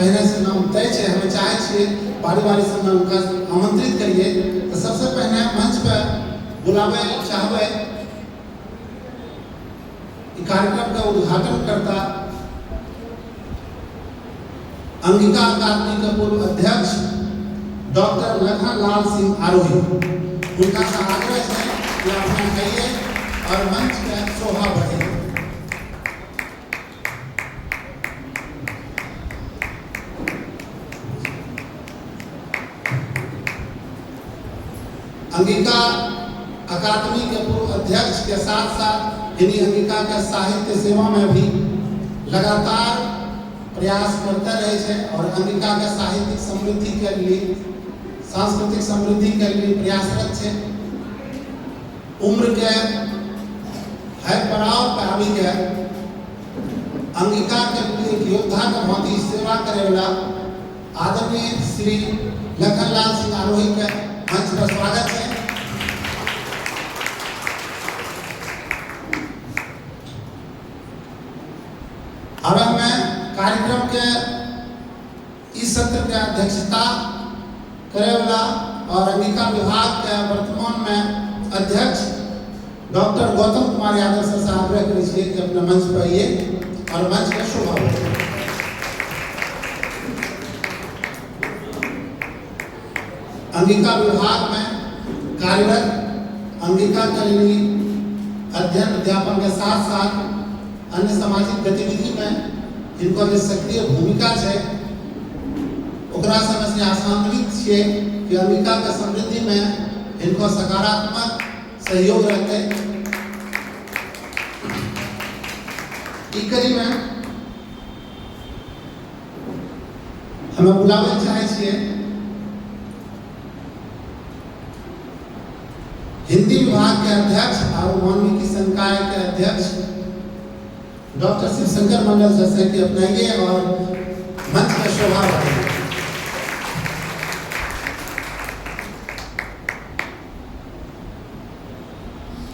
पहले से नाम तय है। हमें चाहे छियै बारी बारी से हमें उनका आमंत्रित करिए। तो सबसे पहले मंच पर बुलावे चाहबै ई कार्यक्रम का उद्घाटन करता अंगिका अकादमी के पूर्व अध्यक्ष डॉक्टर लखन लाल सिंह आरोही। उनका से आग्रह है कि अपना आइए और मंच के शोभा बढ़े। अंगिका अकादमी के पूर्व अध्यक्ष के साथ साथ यानी अंगिका के साहित्य सेवा में भी लगातार प्रयास करते रहे छे और अंगिका के साहित्यिक समृद्धि के लिए, सांस्कृतिक समृद्धि के लिए प्रयासरत छे। उम्र के है पड़ाव पे आबि के अंगिका के लिए एक योद्धा के भांति सेवा करे वाला आदरणीय श्री लखनलाल सिंह आरोही के मंच पर स्वागत है। अब हमें कार्यक्रम के इस सत्र के अध्यक्षता करे वाला और अंगिका विभाग के वर्तमान में अध्यक्ष डॉक्टर गौतम कुमार यादव सर से आग्रह करै छियै कि अपना मंच पर आइए और मंच के शोभा बढ़ाइए। अंगिका विभाग में कार्यरत अंगिका के लिए अध्ययन अध्यापन के साथ साथ अन्य सामाजिक गतिविधि में जिनको जे सक्रिय भूमिका है, ओकरा से हमे आशान्वित छियै कि अंगिका के समृद्धि में इनको सकारात्मक सहयोग रहते। ई कड़ी में हमें बुलावे चाहे छियै हिंदी विभाग के अध्यक्ष और मानविकी संकाय के अध्यक्ष डॉक्टर शिवशंकर मंडल सर से कि अपनाइए और मंच के शोभा बढ़ाइए।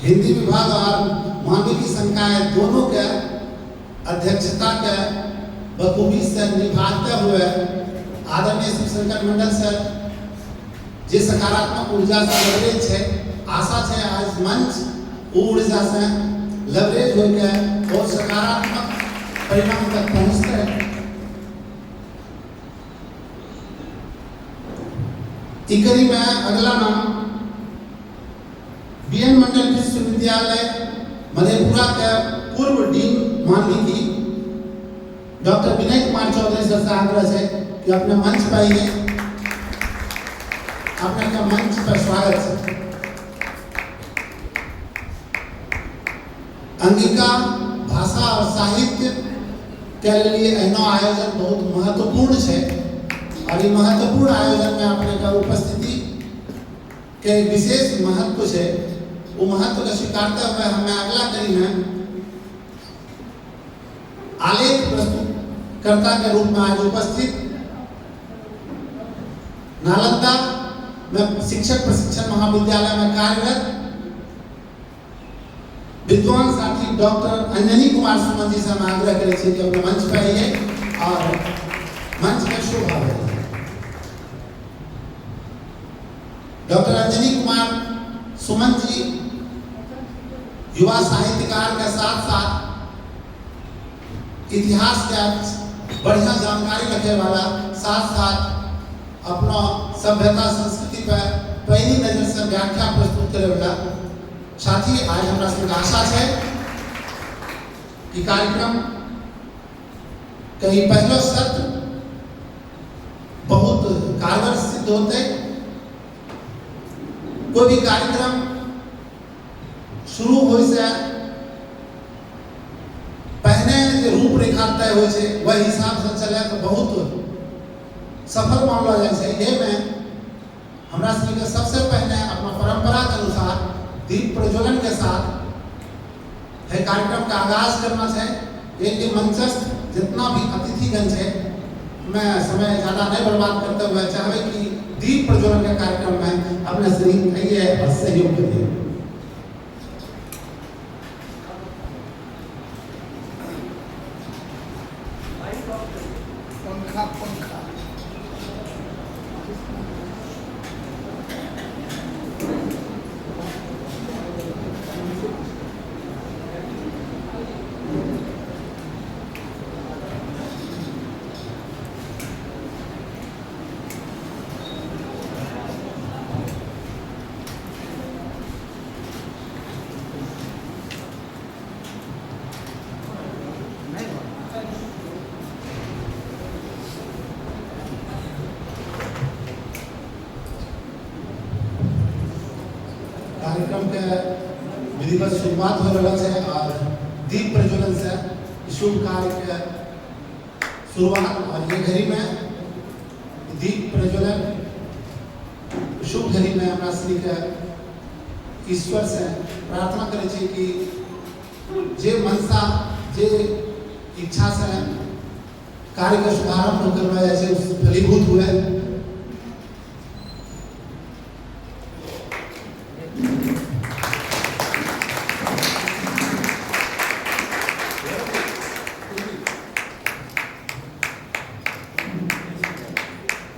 हिंदी विभाग और मानविकी संकाय दोनों के अध्यक्षता के बखूबी से निभाते हुए आदरणीय शिवशंकर मंडल सर जे सकारात्मक ऊर्जा से लबरेज है, आशा है आज मंच वो ऊर्जा से लबरेज होकर बहुत सकारात्मक परिणाम तक पहुंचते हैं। इकरी में अगला नाम बीएन मंडल विश्वविद्यालय मधेपुरा के पूर्व डीन मानविकी डॉक्टर विनय कुमार चौधरी सर से आग्रह है कि अपने मंच पर आइए। अपने का मंच पर स्वागत है। अंगिका भाषा और साहित्य के लिए एहनो आयोजन बहुत महत्वपूर्ण है और ये महत्वपूर्ण आयोजन में अपने का उपस्थिति के विशेष महत्व है। वो महत्व का स्वीकारते हुए हमें अगला कड़ी में आलेख प्रस्तुतकर्ता के रूप में आज उपस्थित नालंदा में शिक्षक प्रशिक्षण महाविद्यालय में कार्यरत विद्वान साथी डॉक्टर अंजनी कुमार सुमन जी से हम आग्रह करै छी कि अपने मंच पर आइए और मंच के शोभा बढ़ाइए। डॉक्टर अंजनी कुमार सुमन जी युवा साहित्यकार के साथ साथ इतिहास के बढ़िया जानकारी रखे वाला, साथ साथ अपना सभ्यता संस्कृति पर पहली नजर से व्याख्या प्रस्तुत करे वाला साथी, आज हमरा सबके आशा है कि कार्यक्रम कहीं पहलो सत्र बहुत कारगर सिद्ध होते। कोई भी कार्यक्रम शुरू होय से पहले जे रूपरेखा तय होय छै वही हिसाब से चले तो बहुत सफल मानलो जाय छै। ये में हमरा सबके सबसे पहले अपना परंपरा के अनुसार दीप प्रज्वलन के साथ है कार्यक्रम का आगाज करना है। एक मंचस्थ जितना भी अतिथिगण है, मैं समय ज़्यादा नहीं बर्बाद करते हुए चाहे कि दीप प्रज्वलन के कार्यक्रम में अपने शरीर आइए और सहयोग करिए। पंखा पंखा पंखा। कार्यक्रम के विधिवत शुरुआत हो रहल छै और दीप प्रज्वलन से शुभ कार्य के शुरुआत। और ये घड़ी में दीप प्रज्वलन शुभ घड़ी में हमरा श्री के ईश्वर से प्रार्थना करै छी कि जे मनसा जे इच्छा से कार्य के शुभारंभ करवा जाइ छै फलीभूत हुए।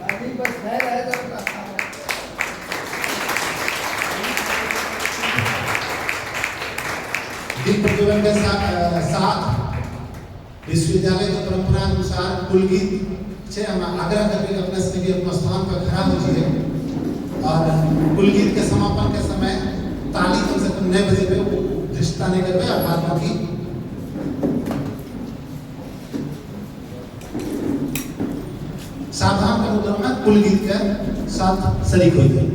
अभी बस है रहेगा उनका खाना। दीप प्रज्वलन के साथ विश्वविद्यालय के परंपरा अनुसार कुलगीत छै। हम आग्रह करबै कि अपने से भी अपना स्थान पर खड़ा हो जाइए और कुलगीत के समापन के समय ताली कम से कम नहीं बजेबै, वो धृष्टता नहीं करबै और बाद बाकी सावधान के मुद्रा में कुलगीत के साथ शरीक हो जाए।